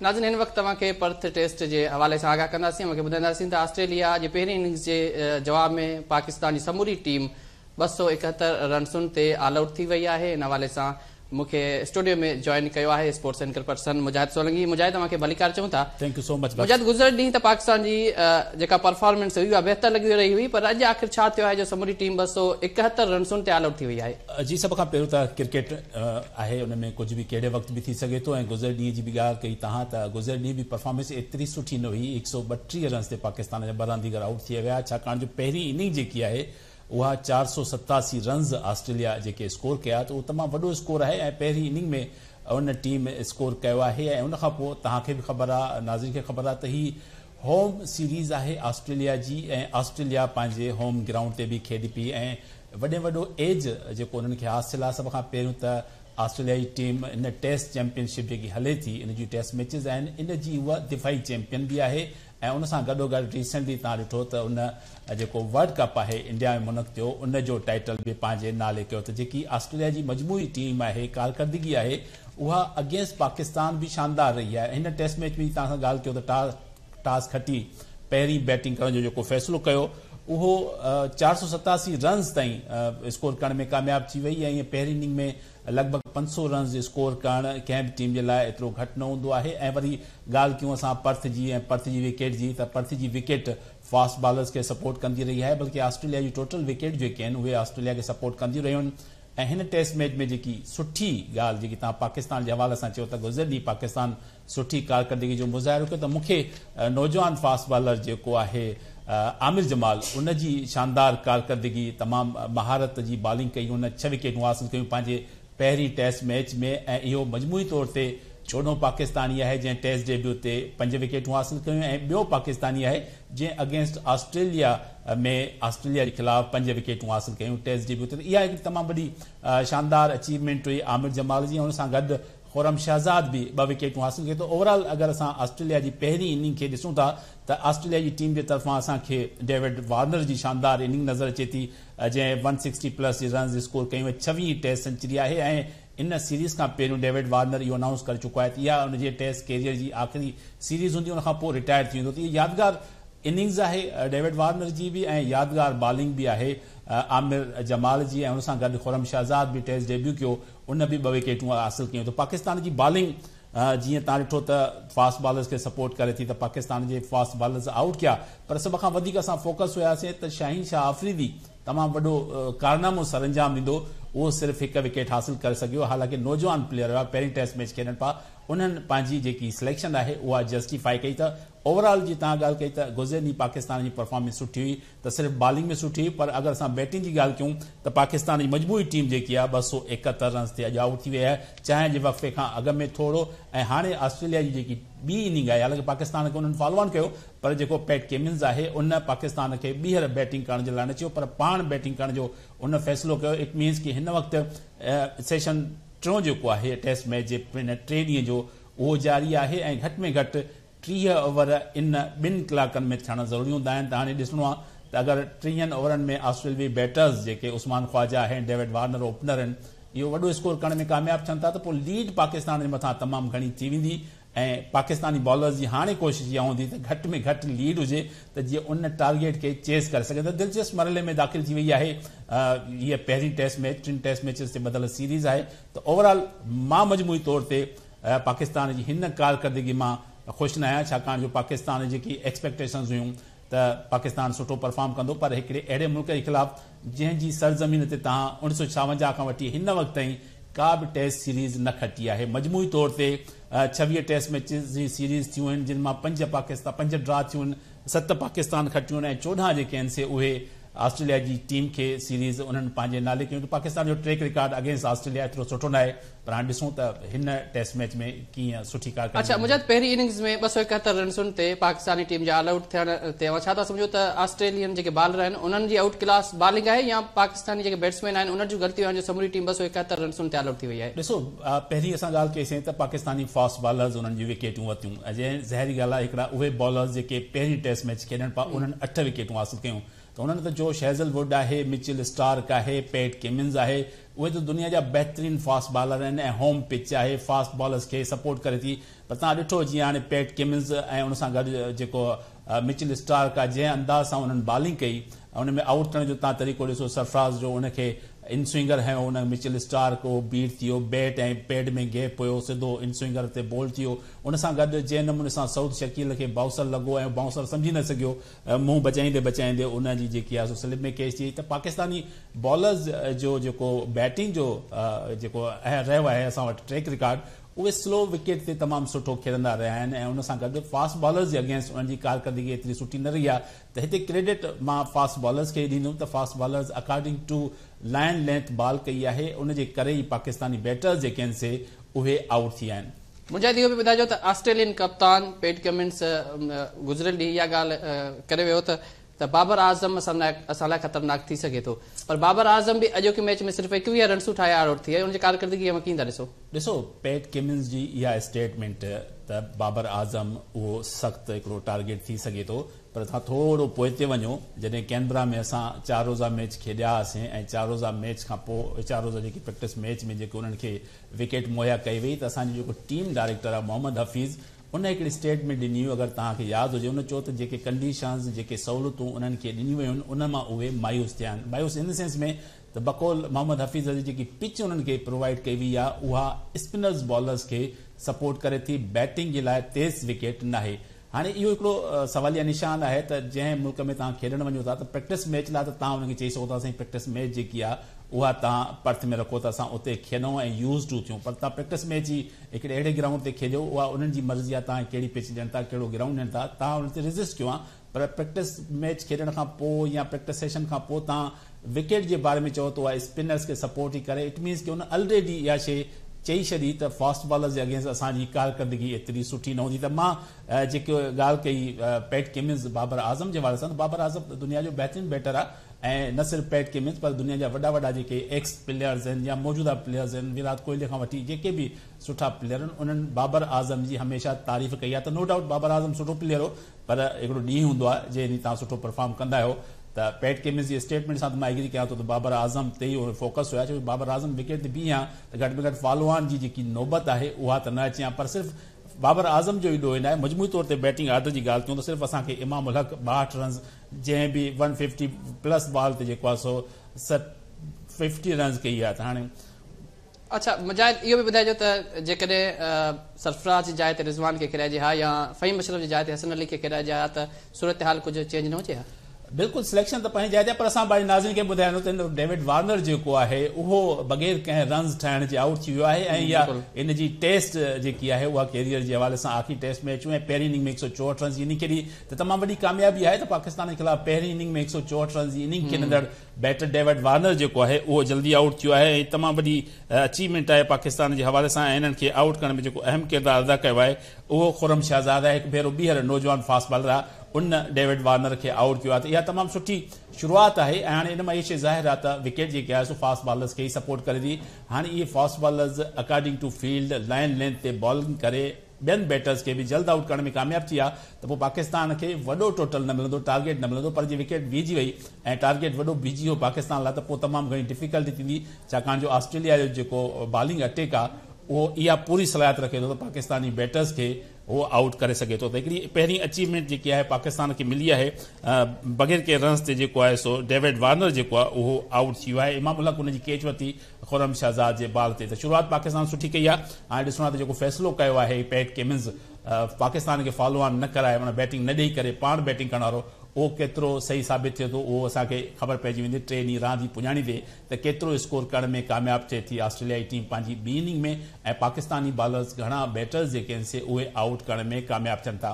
ناظرين هن وقت توهان کي پرٿ ٽيسٽ جي حوالي سان آگاهه ڪنداسين. اوهان کي ٻڌائينداسين ته آسٽريليا جي پهرين اننگز جي جواب ۾ پاڪستان جي سموري ٽيم 271 رنسن تي آل آئوٽ ٿي وئي آهي. ان حوالي سان مون کي اسٽوڊيو ۾ جوائن ڪيو آهي اسپورٽس اينڪر پرسن مجاهد سولنگي. مجاهد اوهان کي ڀليڪار چئون ٿا. Thank you so much. مجاهد گذريل ڏينهن ته پاڪستان جي جيڪا پرفارمنس هئي اها بهتر لڳي رهي هئي پر اڄ آخر ڇا ٿيو آهي جو سموري ٽيم 271 رنسن تي آل آئوٽ ٿي وئي آهي. جي سڀ کان پهريون ته ڪرڪيٽ آهي ان ۾ ڪجهه به ڪهڙي وقت به ٿي سگهي ٿو ۽ گذريل ڏينهن جي به ڳالهه ڪئي تهان ته گذريل ڏينهن به پرفارمنس ايتري سٺي نه هئي 132 رنز تي پاڪستان جا ٻه رانديگر آئوٽ ٿي ويا ڇاڪاڻ جو پهرين اننگ جيڪي آهي اها 487 رنز آسٽريليا جيڪي اسڪور ڪيا ته اهو تمام وڏو اسڪور آهي ۽ پهرين اننگ ۾ ان ٽيم اسڪور ڪيو آهي ۽ ان کان پوء توهان کي به خبر آهي ناظرين کي خبر آهي ته هي هوم سيريز آهي آسٽريليا جي ۽ آسٽريليا پنهنجي هوم گرائونڊ تي به کيڏي پئي ۽ وڏي ۾ وڏو ايج جيڪو انهن کي حاصل آهي سڀ کان پهريون ته آسٽريليا جي ٽيم ان ٽيسٽ چيمپيئن شپ جيڪي هلي ٿي ان جون ٽيسٽ ميچز آهن ان جي هوء دفاعي چيمپيئن به آهي ۽ ان سان گڏوگڏ ريسينٽلي توهان ڏٺو ته ان جيڪو ورلڊ ڪپ آهي انڊيا ۾ منعقد ٿيو ان جو ٽائيٽل به پنهنجي نالي ڪيو ته جيڪي آسٽريليا جي مجموعي ٽيم آهي ڪارڪردگي آهي اها اگينسٽ پاڪستان به شاندار رهي آهي هن ٽيسٽ ميچ ۾ توهان سان ڳالهه ڪيو ته ٽاس کٽي پهرين بيٽنگ ڪرڻ جو جيڪو فيصلو ڪيو اهو 487 رنز تائين اسڪور ڪرڻ ۾ ڪامياب ٿي وئي ۽ پهرين اننگ ۾ لڳ ڀڳ 500 رنز اسڪور ڪرڻ ڪنهن به ٽيم جي لاء ايترو گهٽ نه هوندو آهي ۽ وري ڳالهه ڪيون اسان پرٿ جي ۽ پرٿ جي وڪيٽ جي ته پرٿ جي وڪيٽ فاسٽ بالرز کي سپورٽ ڪندي رهي آهي بلڪه آسٽريليا جي ٽوٽل وڪيٽ جيڪي آهن اهي آسٽريليا کي سپورٽ ڪنديون رهيون آهن ۽ هن ٽيسٽ ميچ ۾ جيڪي سٺي ڳالهه جيڪي توهان پاڪستان جي حوالي سان چيو ته گذريل ڏينهن پاڪستان سٺي ڪارڪردگي جو مظاهرو ڪيو ته مون کي نوجوان فاسٽ بالر جيڪو آهي عامر جمال ان جي شاندار ڪارڪردگي تمام مهارت جي بالنگ ڪئي هن 6 وڪيٽون حاصل ڪيون پنهنجي پهرين ٽيسٽ ميچ ۾ ۽ اهو مجموعي طور تي چوڏهون پاڪستاني آهي جنهن ٽيسٽ ڊيبيو تي 5 وڪيٽون حاصل ڪيون ۽ ٻيو پاڪستاني آهي جنهن اگينسٽ آسٽريليا ۾ آسٽريليا جي خلاف 5 وڪيٽون حاصل ڪيون ٽيسٽ ڊيبيو تي اها هڪ تمام وڏي شاندار اچيومينٽ هئي عامر جمال جي ۽ ان سان گڏ خرم شهزاد به 2 وڪيٽون حاصل ڪيون ته اوور آل اگر اسان آسٽريليا جي پهرين اننگ کي ڏسون ٿا ته آسٽريليا جي ٽيم جي طرفان اسان کي ڊيوڊ وارنر جي شاندار اننگ نظر اچي ٿي جنهن ون سڪسٽي پلس جي رنز اسڪور ڪيون ۽ 26 ٽيسٽ سينچري آهي ۽ ان سيريز کان پهريون ڊيوڊ وارنر اهو انائونس ڪري چڪو آهي ته اها ان جي ٽيسٽ ڪيريئر جي آخري سيريز هوندي ان کان پوء رٽائر ٿي ويندو ته اها يادگار اننگز آهي ڊيوڊ وارنر جي به ۽ يادگار بالنگ به آهي عامر جمال جي ۽ ان سان گڏ خرم شهزاد به ٽيسٽ ڊيبيو ڪيو ان به 2 وڪيٽون حاصل ڪيون ته پاڪستان جي بالنگ جيئن تان ڏٺو ته فاسٽ بالرز کي سپورٽ ڪري ٿي ته پاڪستان جي فاسٽ بالرز آئوٽ ڪيا پر سڀ کان وڌيڪ اسان فوڪس هياسين ته شاهين شاهه آفريدي تمام وڏو ڪارنامو سرانجام ڏيندو اهو صرف هڪ وڪيٽ حاصل ڪري سگهيو حالانڪه نوجوان پليئر هيا پهرين ٽيسٽ ميچ کيڏن پيا انهن پنهنجي جيڪي سليڪشن آهي اها جسٽيفائي ڪئي ته اوور آل جي تان ڳالهه ڪئي ته گذريل ڏينهن پاڪستان جي پرفارمنس سٺي هئي ته صرف بالنگ ۾ سٺي هئي پر اگر اسان بيٽنگ جي ڳالهه ڪيون ته پاڪستان جي مجموعي ٽيم جيڪي آهي 271 رنز تي اڄ آئوٽ ٿي وئي آهي چانهه جي وقفي کان اڳ ۾ ٿورو ۽ هاڻي آسٽريليا جي جيڪي ٻي اننگ آهي حالانڪه پاڪستان کي انهن فالو آن ڪيو پر جيڪو پيٽ ڪيمنز آهي ان پاڪستان کي ٻيهر بيٽنگ ڪرڻ جي لاء نه چيو پر پاڻ بيٽنگ ڪرڻ جو ان فيصلو ڪيو it means ڪي هن وقت سيشن ٽيون جيڪو آهي ٽيسٽ ميچ جي هن ٽي ڏينهن جو اهو جاري آهي ۽ گهٽ ۾ گهٽ 30 اوور ان 2 ڪلاڪن ۾ ٿيڻ ضروري هوندا آهن ته هاڻي ڏسڻو آهي ته اگر 30 اوورن ۾ آسٽريلوي بيٽرز جيڪي عثمان خواجا آهي ۽ ڊيوڊ وارنر اوپنر آهن اهو وڏو اسڪور ڪرڻ ۾ ڪامياب ٿين ٿا ته پوء ليڊ پاڪستان جي مٿان تمام گهڻي ٿي ويندي ۽ پاڪستاني بالرز جي هاڻي ڪوشش اها هوندي ته گهٽ ۾ گهٽ ليڊ هجي ته جيئن ان ٽارگيٽ کي چيز ڪري سگهن ته دلچسپ مرحلي ۾ داخل ٿي وئي آهي هيء پهرين ٽيسٽ ميچ ٽن ٽيسٽ ميچز تي ٻڌل سيريز آهي ته اوور آل مان مجموعي طور تي پاڪستان جي هن ڪارڪردگي مان خوش نه آهيان ڇاڪاڻ جو پاڪستان جي جيڪي ايڪسپيڪٽيشنز هيون ته پاڪستان سٺو پرفارم ڪندو پر هڪڙي اهڙي ملڪ جي خلاف جنهن جي سرزمين تي توهان 1956 کان وٺي هن وقت تائين ڪا به ٽيسٽ سيريز نه کٽي آهي مجموعي طور تي 26 ٽيسٽ ميچز جي سيريز ٿيون آهن جن مان 5 پاڪستان 5 ڊرا ٿيون آهن 7 پاڪستان کٽيون آهن ۽ 14 جيڪي آهن سي اهي آسٽريليا جي ٽيم کي سيريز انهن پنهنجي نالي ڪيون ته پاڪستان جو ٽريڪ رڪارڊ اگينسٽ آسٽريليا ايترو سٺو ناهي پر هاڻي ڏسون ته هن ٽيسٽ ميچ ۾ ڪيئن سٺي ڪارڪردگي اڇا مجاهد پهرين اننگز ۾ 271 رنسن تي پاڪستاني ٽيم جا آل آئوٽ ٿيڻ تي اوهان ڇا ٿا سمجهو ته آسٽريلين جيڪي بالر آهن انهن جي آئوٽ ڪلاس بالنگ آهي يا پاڪستاني جيڪي بيٽسمين آهن انهن جون غلطيون آهن جو سموري ٽيم 271 رنسن تي آل آئوٽ ٿي وئي آهي. ڏسو پهرين اسان ڳالهه ڪئي سين ته پاڪستاني فاسٽ بالرز انهن جون وڪيٽون ورتيون جنهن ظاهري ڳالهه آهي هڪڙا اهي بالرز جيڪي پهرين ٽيسٽ ميچ کيڏن پيا انهن 8 وڪيٽون حاصل ڪيون. ته انهن ته جوش هيزل ووڊ آهي، مچل اسٽارڪ آهي، پيٽ ڪمنز آهي، اهي ته دنيا جا بهترين فاسٽ بالر آهن ۽ هوم پچ آهي، فاسٽ بالرز کي سپورٽ ڪري ٿي. پر توهان ڏٺو جيئن هاڻي پيٽ ڪمنز ۽ ان سان گڏ جيڪو مچل اسٽارڪ آهي، جنهن انداز سان انهن بالنگ ڪئي، ان ۾ آئوٽ ٿيڻ جو توهان طريقو ڏسو، سرفراز جو ان کي ان سوئنگر هنيو، ان مچل اسٽارڪ اهو بيٽ ٿي ويو، بيٽ ۽ پيڊ ۾ گيپ هيو، سڌو ان سوئنگر تي بولڊ ٿي ويو. ان سان گڏ جنهن نموني سان سعود شڪيل کي بائونسر لڳو ۽ بائونسر سمجهي نه سگهيو، منهن بچائيندي بچائيندي ان جي جيڪي آهي سو سلپ ۾ ڪيچ ٿي وئي ته پاڪستاني بالرز جو جيڪو بيٽنگ جو جيڪو رهيو آهي اسان وٽ ٽريڪ رڪارڊ، اهي سلو وڪيٽ تي تمام سٺو کيڏندا رهيا آهن ۽ ان سان گڏ فاسٽ بالرز جي اگينسٽ انهن جي ڪارڪردگي ايتري سٺي نه رهي آهي ته هتي ڪريڊٽ مان فاسٽ بالرز کي ئي ڏيندم ته fast bowlers according to line length ball ڪئي آهي، ان جي ڪري ئي پاڪستاني بيٽرز جيڪي آهن سي اهي آئوٽ ٿي ويا آهن. مجاهد اهو به ٻڌائجو ته آسٽريلين ڪپتان پيٽ ڪمنس گذريل ڏينهن اها ڳالهه ڪري ويو ته ته بابر اعظم اسان لاء خطرناڪ ٿي سگهي ٿو پر بابر اعظم به اڄوڪي ميچ ۾ صرف 21 رنسون ٺاهي آئوٽ ٿي ويو، ان جي ڪارڪردگي اوهان ڪيئن ٿا ڏسو؟ ڏسو پيٽ ڪمنز جي اها اسٽيٽمينٽ ته بابر اعظم اهو سخت هڪڙو ٽارگيٽ ٿي سگهي ٿو پر توهان ٿورو پوئتي وڃو جڏهن ڪينبرا ۾ اسان چار روزا ميچ کيڏيا هئاسين ۽ چار روزا ميچ کان پوء چار روزا جيڪي پريڪٽس ميچ ۾ جيڪي انهن کي وڪيٽ مهيا ڪئي وئي ته اسان جو جيڪو ٽيم ڊائريڪٽر آهي محمد حفيظ ان هڪڙي اسٽيٽمينٽ ڏني هئي اگر توهان کي ياد هجي ان چيو ته جيڪي ڪنڊيشنز جيڪي سهولتون انهن کي ڏنيون ويون آهن ان مان اهي مايوس ٿيا آهن مايوس ان سينس ۾ ته بقول محمد حفيظ جي جيڪي پچ انهن کي پرووائيڊ ڪئي وئي آهي اها اسپنرز بالرز کي سپورٽ ڪري ٿي بيٽنگ جي لاء تيز وڪيٽ ناهي. هاڻي اهو هڪڙو سواليه نشان آهي ته جنهن ملڪ ۾ توهان کيڏڻ وڃو ٿا ته پريڪٽس ميچ لاء ته توهان انهن کي چئي سگهو ٿا سائين پريڪٽس ميچ جيڪي آهي اها توهان پرٿ ۾ رکو ته اسان اتي کيڏون ۽ يوز ٽو ٿيون پر توهان پريڪٽس ميچ ئي هڪڙي اهڙي گرائونڊ تي کيڏيو اها انهن جي مرضي آهي توهان کي ڪهڙي پچ ڏين ٿا ڪهڙو گرائونڊ ڏين ٿا توهان انهن تي ريزسٽ ڪيو ها پر پريڪٽس ميچ کيڏڻ کان پوء يا پريڪٽس سيشن کان پوء توهان وڪيٽ جي باري ۾ چئو ته اها اسپنرز کي سپورٽ ٿي ڪري it means K in already اها شيء چئي ڇڏي ته فاسٽ بالرز جي اگينسٽ اسان جي ڪارڪردگي ايتري سٺي نه هوندي ته مان جيڪي ڳالهه ڪئي پيٽ ڪمنز بابر اعظم جي حوالي سان ته بابر اعظم دنيا جو بهترين بيٽر آهي ۽ نه صرف پيٽ ڪمنز پر دنيا جا وڏا وڏا جيڪي ايڪس پليئرز آهن يا موجوده پليئرز آهن ويرات ڪوهلي کان وٺي جيڪي به سٺا پليئر آهن انهن بابر اعظم جي هميشه تعريف ڪئي آهي ته نو ڊائوٽ بابر اعظم سٺو پليئر هو پر هڪڙو ڏينهن هوندو آهي جنهن ڏينهن توهان سٺو پرفارم ڪندا آهيو ته پيٽ ڪمنز جي اسٽيٽمينٽ سان ته مان ايگري ڪيان ٿو ته بابر اعظم تي ئي اهو فوڪس هيا ڇو جو بابر اعظم وڪيٽ تي بيهي ها ته گهٽ ۾ گهٽ فالو آن جي جيڪي نوبت آهي اها ته نه اچي ها پر صرف بابر اعظم جو ئي ڏوهه ناهي مجموعي طور تي بيٽنگ آرڊر جي ڳالهه ڪيون ته صرف اسان کي امام الحق 62 رنز جنهن به ون ففٽي پلس بال تي جيڪو آهي سو ففٽي رنز ڪئي آهي ته هاڻي اڇا مجاهد اهو به ٻڌائجو ته جيڪڏهن سرفراز جي جاء تي رضوان کي کيڏائجي ها يا فهيم اشرف جي جاء تي حسن علي کي کيڏائجي ها ته صورتحال ڪجهه چينج نه هجي ها؟ بلڪل سليڪشن ته پنهنجي جاء تي آهي پر اسان پنهنجي ناظرين کي ٻڌايان ٿو ته هن وقت ڊيوڊ وارنر جيڪو آهي اهو بغير ڪنهن رنز ٺاهڻ جي آئوٽ ٿي ويو آهي ۽ اها ان جي ٽيسٽ جيڪي آهي اها ڪيريئر جي حوالي سان آخري ٽيسٽ ميچ هئي ۽ پهرين اننگ ۾ 164 رنز جي اننگ کيڏي ته تمام وڏي ڪاميابي آهي ته پاڪستان جي خلاف پهرين اننگ ۾ 164 رنز جي اننگ کيڏندڙ بيٽر ڊيوڊ وارنر جيڪو آهي اهو جلدي آئوٽ ٿيو آهي ۽ تمام وڏي اچيومينٽ آهي پاڪستان جي حوالي سان ۽ انهن کي آئوٽ ڪرڻ ۾ جيڪو اهم ڪردار ادا ڪيو آهي اهو خرم شهزاد آهي هڪ ڀيرو ٻيهر نوجوان فاسٽ بالر آهي ان ڊيوڊ وارنر کي آئوٽ ڪيو آهي ته اها تمام سٺي شروعات آهي ۽ هاڻي ان مان اها شيء ظاهر آهي ته وڪيٽ جيڪي آهي سو فاسٽ بالرز کي ئي سپورٽ ڪري ٿي هاڻي اهي fast bowlers according to field line length تي بالنگ ڪري ٻين بيٽرز کي به جلد آئوٽ ڪرڻ ۾ ڪامياب ٿي ويا ته پوء پاڪستان کي وڏو ٽوٽل نه ملندو، ٽارگيٽ نه ملندو پر جي وڪيٽ بيهجي وئي ۽ ٽارگيٽ وڏو بيهجي ويو پاڪستان لاء ته پوء تمام گهڻي ڊفيڪلٽي ٿيندي ڇاڪاڻ جو آسٽريليا جو جيڪو بالنگ اٽيڪ آهي اهو اها پوري صلاحيت رکي ٿو ته پاڪستاني بيٽرز کي اهو آئوٽ ڪري سگهي ٿو ته هڪڙي پهرين اچيومينٽ جيڪي آهي پاڪستان کي ملي آهي بغير ڪنهن رنس تي جيڪو آهي سو ڊيوڊ وارنر جيڪو آهي اهو آئوٽ ٿي ويو آهي امام الحق ان جي ڪيچ ورتي خرم شهزاد جي بال تي ته شروعات پاڪستان سٺي ڪئي آهي، هاڻي ڏسڻو آهي ته جيڪو فيصلو ڪيو آهي پيٽ ڪمنز پاڪستان کي فالو آن نه ڪرائي معنيٰ بيٽنگ نه ڏئي ڪري پاڻ بيٽنگ ڪرڻ وارو اهو ڪيترو صحيح ثابت ٿئي ٿو اهو اسان کي خبر پئجي ويندي ٽي ڏينهن راند جي پڄاڻي تي ته ڪيترو اسڪور ڪرڻ ۾ ڪامياب ٿئي ٿي آسٽريليائي ٽيم پنهنجي ٻي اننگ ۾ ۽ پاڪستاني بالرز گهڻا بيٽرز جيڪي آهن سي اهي آئوٽ ڪرڻ ۾ ڪامياب ٿين ٿا.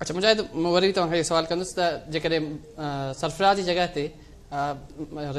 اڇا مجاهد مان وري به توهان کي اهو سوال ڪندس ته جيڪڏهن سرفراز جي جڳهه تي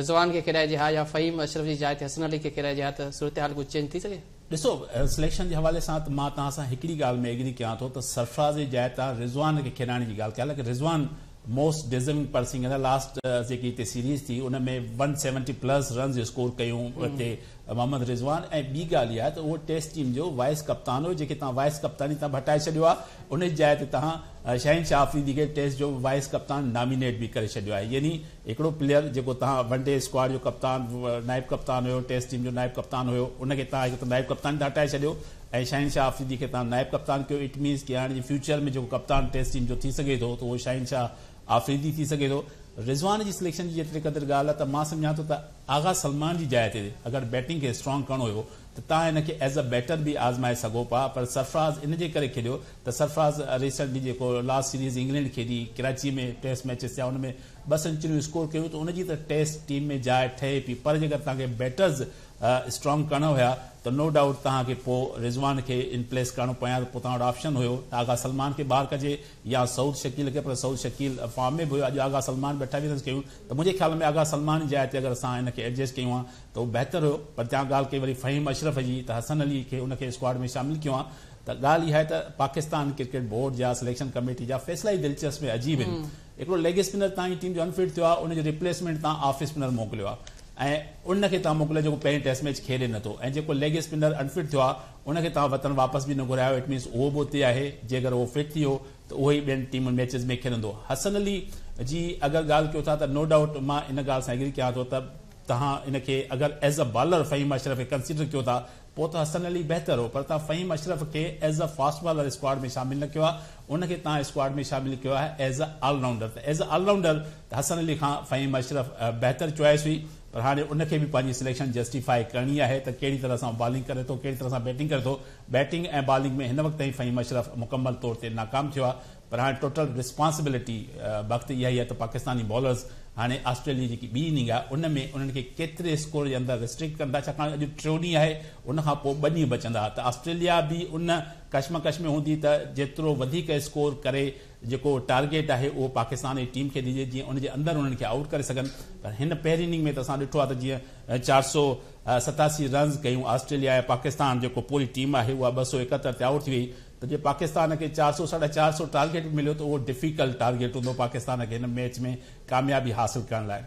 رضوان کي کيڏائجي ها يا فهيم اشرف جي جاء تي حسن علي کي کيڏائجي ها ته صورتحال ڪجهه چينج ٿي سگهي؟ ڏسو سليڪشن جي حوالي سان ته مان توهان سان هڪڙي ڳالهه ۾ ايگري ڪيان ٿو ته سرفراز جي جاء تان رضوان کي کيڏائڻ جي ڳالهه ڪئي حالانڪه رضوان موسٽ ڊزرونگ پرسن آهي. لاسٽ جيڪي هتي سيريز ٿي ان ۾ 170 پلس رنز اسڪور ڪيون هتي محمد رضوان. ۽ ٻي ڳالهه اها آهي ته اهو ٽيسٽ ٽيم جو وائيس ڪپتان هو، جيڪي توهان وائيس ڪپتاني تان به هٽائي ڇڏيو آهي. ان جي جاء تي توهان شاهين شاهه آفريدي کي ٽيسٽ جو وائيس ڪپتان نامينيٽ به ڪري ڇڏيو آهي. يعني هڪڙو پليئر جيڪو توهان ون ڊي اسڪواڊ جو ڪپتان، نائب ڪپتان هيو، ٽيسٽ ٽيم جو نائب ڪپتان هيو، ان کي توهان هڪ ته نائب ڪپتاني تان هٽائي ڇڏيو ۽ شاهين شاهه آفريدي کي توهان نائب ڪپتان ڪيو. It means ڪي هاڻي جي فيوچر ۾ جيڪو ڪپتان ٽيسٽ ٽيم جو ٿي سگهي ٿو ته اهو شاهين شاهه آفريدي ٿي سگهي ٿو. رضوان جي سليڪشن جي جيتري قدر ڳالهه آهي ته مان سمجهان ٿو ته آغا سلمان جي جاء تي اگر بيٽنگ کي اسٽرانگ ڪرڻو هيو ته توهان هن کي ايز ا بيٽر به آزمائي سگهو پيا، پر سرفراز ان جي ڪري کيڏيو ته سرفراز ريسنٽلي جيڪو لاسٽ سيريز انگلينڊ کيڏي، ڪراچي ۾ ٽيسٽ ميچز ٿيا، ان ۾ 2 سينچريون اسڪور ڪيون ته ان جي ته ٽيسٽ ٽيم ۾ جاء ٺهي پئي. پر جيڪر توهان کي بيٽرز اسٽرانگ ڪرڻا هيا ته نو ڊائوٽ توهان کي پوء رضوان کي ان پليس ڪرڻو پوي ها ته پوء توهان وٽ آپشن هيو ته آغا سلمان کي ٻاهر ڪجي يا سعود شڪيل کي، پر سعود شڪيل فارم ۾ به هيو. اڄ آغا سلمان به 28 رنز ڪيون ته منهنجي خيال ۾ آغا سلمان جي جاء تي اگر اسان هن کي ايڊجسٽ ڪيون ها ته اهو بهتر هيو. پر جان ڳالهه ڪئي وري فهيم اشرف جي ته حسن علي کي ان کي اسڪواڊ ۾ شامل ڪيو ها ته ڳالهه اها آهي ته پاڪستان ڪرڪيٽ بورڊ جا سليڪشن ڪميٽي جا فيصلا ئي دلچسپ ۽ عجيب آهن. هڪڙو ليگ اسپنر توهان جي ٽيم جو انفٽ ٿيو آهي، ان جي ريپليسمينٽ توهان آف اسپنر موڪليو آهي ۽ ان کي توهان موڪليو جيڪو پهرين ٽيسٽ ميچ کيڏي نٿو ۽ جيڪو ليگ اسپنر انفٽ ٿيو آهي ان کي توهان وطن واپس به نه گهرايو. It means اهو به اتي آهي، جيڪر اهو فٽ ٿي ويو ته اهو ئي ٻين ٽيمن ميچز ۾ کيڏندو. حسن علي جي اگر ڳالهه ڪيو ٿا ته نو ڊائوٽ مان ان ڳالهه سان ايگري ڪيان ٿو ته توهان ان کي اگر as a bowler Faheem Ashraf کي ڪنسيڊر ڪيو ٿا پوء ته حسن علي بهتر هو، پر توهان فهيم اشرف کي as a fast bowler squad ۾ شامل نه ڪيو آهي، ان کي توهان اسڪواڊ ۾ شامل ڪيو آهي ايز ا آل رائونڊر ته ايز ا آل رائونڊر ته حسن علي کان فهيم اشرف بهتر چوائس هئي، پر هاڻي ان کي به پنهنجي سليڪشن جسٽيفائي ڪرڻي آهي ته ڪهڙي طرح سان بالنگ ڪري ٿو، ڪهڙي طرح سان بيٽنگ ڪري ٿو. بيٽنگ ۽ بالنگ ۾ هن وقت تائين فهيم اشرف مڪمل طور تي ناڪام ٿيو آهي، پر هاڻي ٽوٽل رسپانسبلٽي وقت اها ئي آهي ته پاڪستاني بالرز هاڻي آسٽريليا جي جيڪي ٻي اننگ آهي ان ۾ انهن کي ڪيتري اسڪور جي اندر ريسٽرڪٽ ڪندا، ڇاڪاڻ اڄ ٽيون ڏينهن آهي ان کان پوء 2 ڏينهن بچندا ته آسٽريليا به ان ڪشمڪش ۾ هوندي ته جيترو وڌيڪ اسڪور ڪري جيڪو ٽارگيٽ آهي اهو پاڪستان جي ٽيم کي ڏجي جيئن ان جي اندر انهن کي آئوٽ ڪري سگهن. پر هن پهرين اننگ ۾ ته اسان ڏٺو آهي ته جيئن 487 رنز ڪيون آسٽريليا ۽ پاڪستان جيڪو پوري ٽيم آهي اها 271 تي آئوٽ ٿي وئي ته جي پاڪستان کي 400 450 ٽارگيٽ به مليو ته اهو ڊفيڪلٽ ٽارگيٽ هوندو پاڪستان کي هن ميچ ۾ ڪاميابي حاصل ڪرڻ لاء.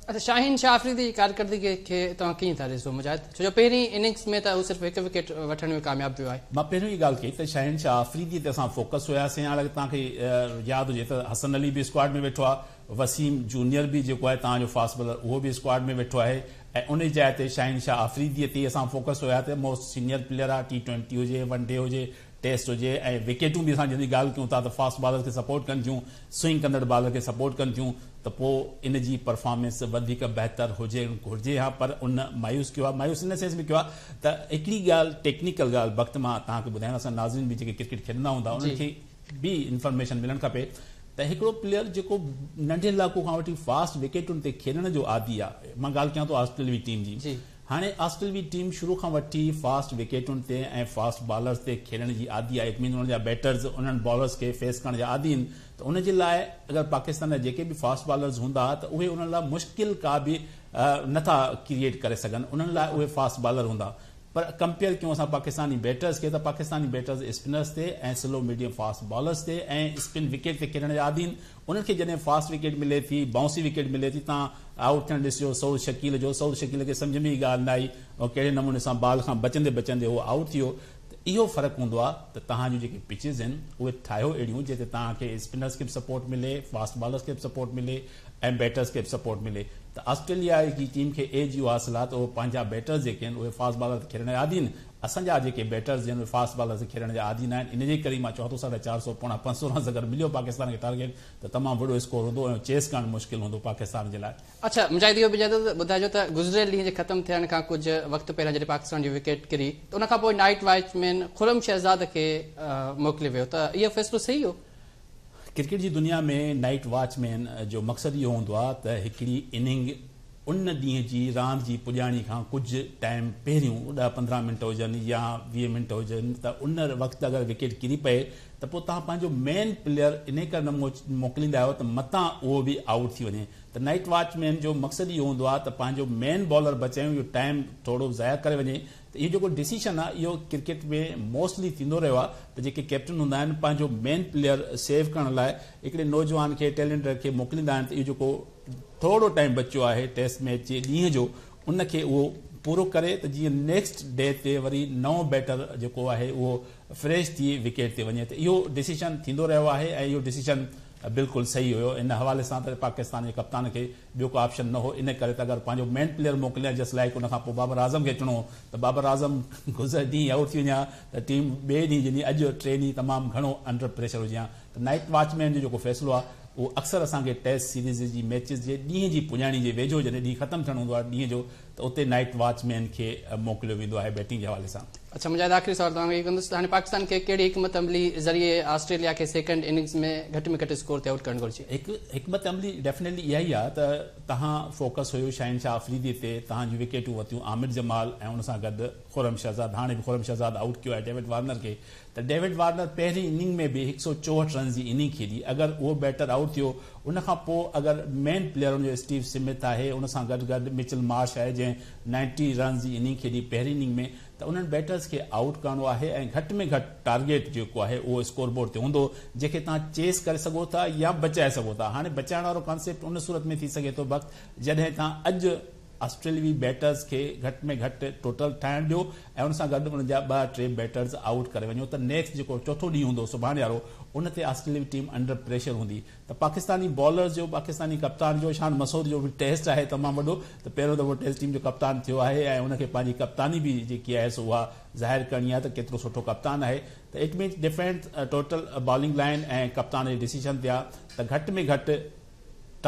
اڇا شاهين شاهه آفريدي جي ڪارڪردگي کي توهان ڪيئن ٿا ڏسو مجاهد؟ ڇو جو پهرين اننگز ۾ ته هو صرف هڪ وڪيٽ وٺڻ ۾ ڪامياب ويو آهي. مان پهريون ئي ڳالهه ڪئي ته شاهين شاهه آفريدي تي اسان فوڪس هياسين، هاڻي توهان کي ياد هجي ته حسن علي به اسڪواڊ ۾ ويٺو آهي، وسيم جونيئر به جيڪو آهي توهان جو فاسٽ بالر اهو به اسڪواڊ ۾ ويٺو آهي ۽ ان جي جاء تي شاهين شاهه آفريدي تي اسان فوڪس هيا ته موسٽ سينيئر پليئر آهي، ٽي ٽوئنٽي هجي، ون ڊي هجي، ٽيسٽ هجي ۽ وڪيٽون به اسان جنهن جي ڳالهه ڪيون ٿا ته فاسٽ بالر کي سپورٽ ڪن ٿيون، سوئنگ ڪندڙ بالر کي سپورٽ ڪن ٿيون ته پوء ان جي پرفارمنس وڌيڪ بهتر هجڻ گهرجي ها پر ان مايوس ڪيو آهي. مايوس ان سينس ۾ ڪيو آهي ته هڪڙي ڳالهه ٽيڪنيڪل ڳالهه وقت مان توهان کي ٻڌايان اسان ناظرين به جيڪي ڪرڪيٽ کيڏندا هوندا انهن کي به انفارميشن ملڻ کپي ته هڪڙو پليئر جيڪو ننڍي لاڪو کان وٺي فاسٽ وڪيٽن تي کيڏڻ جو عادي آهي، مان ڳالهه ڪيان ٿو آسٽريلوي ٽيم جي، هاڻي آسٽريلوي ٽيم شروع کان وٺي فاسٽ وڪيٽن تي ۽ فاسٽ بالرز تي کيڏڻ جي عادي آهي، it means انهن جا بيٽرز انهن بالرز کي فيس ڪرڻ جا عادي آهن ته ان جي لاء اگر پاڪستان جا جيڪي به فاسٽ بالرز هوندا ته اهي انهن لاء مشڪل ڪا به نٿا ڪريئيٽ ڪري سگهن، انهن لاء اهي فاسٽ بالر هوندا پر ڪمپيئر ڪيون اسان پاڪستاني بيٽرز کي ته پاڪستاني بيٽرز اسپنرز تي ۽ سلو ميڊيم فاسٽ بالرز تي ۽ اسپن وڪيٽ تي کيڏڻ جا عادي آهن، انهن کي جڏهن فاسٽ وڪيٽ ملي ٿي، بائونسي وڪيٽ ملي ٿي تان آئوٽ ٿيڻ ڏسجو سعود شڪيل جو، سعود شڪيل کي سمجهه ۾ ئي ڳالهه نه آئي ۽ ڪهڙي نموني سان بال کان بچندي بچندي هو آئوٽ ٿي ويو ته اهو فرق هوندو آهي ته توهان جون جيڪي پچز آهن اهي ٺاهيو اهڙيون جنهن تي توهان کي اسپنرز کي به سپورٽ ملي، فاسٽ بالرز کي به سپورٽ ملي ۽ بيٽرز کي به سپورٽ ملي ته آسٽريليا جي ٽيم کي ايج اهو حاصل آهي ته اهي پنهنجا بيٽرز جيڪي آهن اهي فاسٽ بالر تي کيڏڻ جا عادي آهن، اسان جا جيڪي بيٽرز آهن اهي فاسٽ بالر تي کيڏڻ جا عادي ناهن، ان جي ڪري ئي مان چوان ٿو 450 475 رنز اگر مليو پاڪستان کي ٽارگيٽ ته تمام وڏو اسڪور هوندو ۽ چيس ڪرڻ مشڪل هوندو پاڪستان جي لاء. اڇا مجاهد اهو به ٻڌائجو ته گذريل ڏينهن جي ختم ٿيڻ کان ڪجهه وقت پهريان جڏهن پاڪستان جي وڪيٽ ڪري ته ان کان پوء نائيٽ واچ مين خرم شهزاد کي موڪليو ويو ته اهو فيصلو صحيح هو؟ ڪرڪيٽ جي دنيا ۾ نائيٽ واچ مين جو مقصد اهو هوندو آهي ته هڪڙي اننگ ان ڏينهن جي راند جي پڄاڻي کان ڪجهه ٽائيم پهريون 10 15 منٽ هجن يا 20 منٽ هجن ته ان وقت اگر وڪيٽ ڪري پئي ته پوء توهان پنهنجو مين پليئر انهي ڪري نه موڪليندا آهيو ته متان اهو به آئوٽ ٿي وڃي ته نائيٽ واچ مين جو مقصد اهو هوندو آهي ته پنهنجو مين بالر بچايون جو ٽائيم ٿورو ضايع ڪري وڃي. ته ته اهو جيڪو ڊسيشن آهي اهو ڪرڪيٽ ۾ موسٽلي ٿيندو رهيو آهي ته جيڪي ڪيپٽن هوندا آهن پنهنجو مين پليئر سيو ڪرڻ لاء هڪڙي نوجوان کي ٽيلنٽر کي موڪليندا آهن ته اهو جيڪو ٿورو ٽائيم بچيو آهي ٽيسٽ ميچ جي ڏينهن جو ان کي اهو پورو ڪري ته جيئن نيڪسٽ ڊي تي وري نئون بيٽر جيڪو آهي اهو فريش ٿي وڪيٽ تي وڃي ته اهو ڊسيشن ٿيندو رهيو آهي ۽ اهو ڊسيشن بلڪل صحيح هيو ان حوالي سان ته پاڪستان جي ڪپتان کي ٻيو ڪو آپشن نه هو ان ڪري ته اگر پنهنجو مين پليئر موڪليان جسٽ لائيڪ ان کان پوء بابر اعظم کي اچڻو هو ته بابر اعظم گذريل ڏينهن آئوٽ ٿي وڃي ها ته ٽيم ٻئي ڏينهن جنهن اڄ ٽي ڏينهن تمام گهڻو انڊر پريشر هجي ها ته نائيٽ واچ مين جو جيڪو فيصلو آهي اهو اڪثر اسان کي ٽيسٽ سيريز جي ميچز جي ڏينهن جي پڄاڻي جي ويجهو جڏهن ڏينهن ختم ٿيڻ هوندو آهي ڏينهن جو ته اتي نائيٽ واچ مين کي موڪليو ويندو آهي بيٽنگ جي حوالي سان. اڇا مجاهد آخري سوال توهان کان اهو ڪندس ته هاڻي پاڪستان کي ڪهڙي حڪمت عملي ذريعي آسٽريليا کي سيڪنڊ اننگز ۾ گهٽ ۾ گهٽ اسڪور تي آئوٽ ڪرڻ گهرجي؟ هڪ حڪمت عملي ڊيفنيٽلي اها ئي آهي ته توهان فوڪس هيو شاهين شاهه آفريدي تي توهان جون وڪيٽون ورتيون عامر جمال ۽ ان سان گڏ خرم شهزاد هاڻي به خرم شهزاد آئوٽ ڪيو آهي ڊيوڊ وارنر کي ته ڊيوڊ وارنر پهرين اننگ ۾ به 164 رنز جي اننگ کيڏي اگر اهو بيٽر آئوٽ ٿيو ان کان پوء اگر مين پليئر ان جو اسٽيو سمٿ آهي ان سان گڏ گڏ مچل مارش آهي جنهن 90 رنز جي اننگ کيڏي پهرين اننگ ۾ ته انهن بيٽرز کي آئوٽ ڪرڻو آهي ۽ گهٽ ۾ گهٽ ٽارگيٽ جيڪو آهي اهو اسڪور بورڊ تي هوندو جنهن کي توهان چيس ڪري سگهو ٿا يا بچائي سگهو ٿا هاڻي بچائڻ وارو ڪانسيپٽ ان صورت ۾ ٿي سگهي ٿو بخت جڏهن توهان اڄ آسٽريلوي بيٽرز کي گهٽ ۾ گهٽ ٽوٽل ٺاهڻ ڏيو ۽ ان سان گڏ ان جا ٻه ٽي بيٽرز آئوٽ ڪري وڃو ته نيڪسٽ جيڪو چوٿون ڏينهن هوندو سڀاڻي وارو ان تي آسٽريلوي ٽيم انڊر پريشر هوندي ته پاڪستاني بالرز جو پاڪستاني ڪپتان جو شان مسعود جو به ٽيسٽ آهي تمام وڏو ته پهريون دفعو ٽيسٽ ٽيم جو ڪپتان ٿيو آهي ۽ ان کي پنهنجي ڪپتاني به جيڪي آهي سو اها ظاهر ڪرڻي آهي ته ڪيترو سٺو ڪپتان آهي ته it means different total bowling line ۽ ڪپتان جي ڊسيشن تي آهي ته گهٽ ۾ گهٽ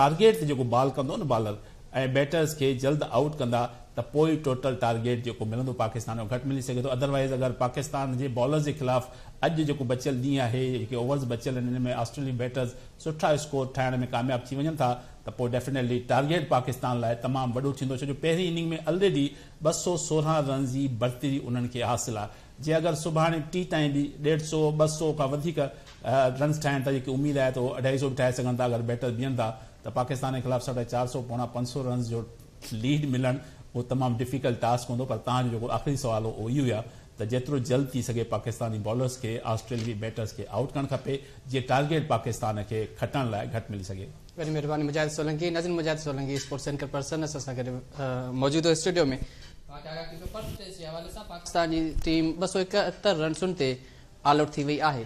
ٽارگيٽ تي جيڪو بال ڪندو نه بالر ۽ بيٽرز کي جلد آئوٽ ڪندا ته پوء ئي ٽوٽل ٽارگيٽ جيڪو ملندو پاڪستان اهو گهٽ ملي سگهي ٿو ادروائيز اگر پاڪستان جي بالرز جي خلاف اڄ جيڪو بچيل ڏينهن آهي جيڪي اوورز بچيل آهن ان ۾ آسٽريلوي بيٽرز سٺا اسڪور ٺاهڻ ۾ ڪامياب ٿي وڃن ٿا ته پوء ڊيفنيٽلي ٽارگيٽ پاڪستان لاء تمام وڏو ٿيندو ڇو جو پهرين اننگ ۾ الريڊي 216 رنز جي برتري انهن کي حاصل آهي جي اگر سڀاڻي ٽي تائين به ڏيڍ سو ٻه سو کان وڌيڪ رنز ٺاهين ٿا جيڪي اميد آهي ته هو اڍائي سو به ٺاهي سگهن ٿا اگر بيٽر بيهن ٿا ته پاڪستان جي خلاف ساڍا چار سو پوڻا پنج سو رنز جو ليڊ ملڻ اهو تمام ڊفيڪلٽ ٽاسڪ هوندو پر توهان جو جيڪو آخري سوال هو اهو اهو ئي آهي ته جيترو جلد ٿي سگهي پاڪستاني بالرز کي آسٽريلوي بيٽرز کي آئوٽ ڪرڻ کپي جيئن ٽارگيٽ پاڪستان کي کٽڻ لاء گهٽ ملي سگهي. وڏي مهرباني مجاهد سولنگي. ناظرين مجاهد سولنگي اسپورٽس اينڪر پرسن اسان سان گڏ موجود هو اسٽوڊيو ۾. توهان کي آگاهه ڪيون پيا پرٿ ٽيسٽ جي حوالي سان پاڪستان جي ٽيم 271 رنسن تي آل آئوٽ ٿي وئي آهي.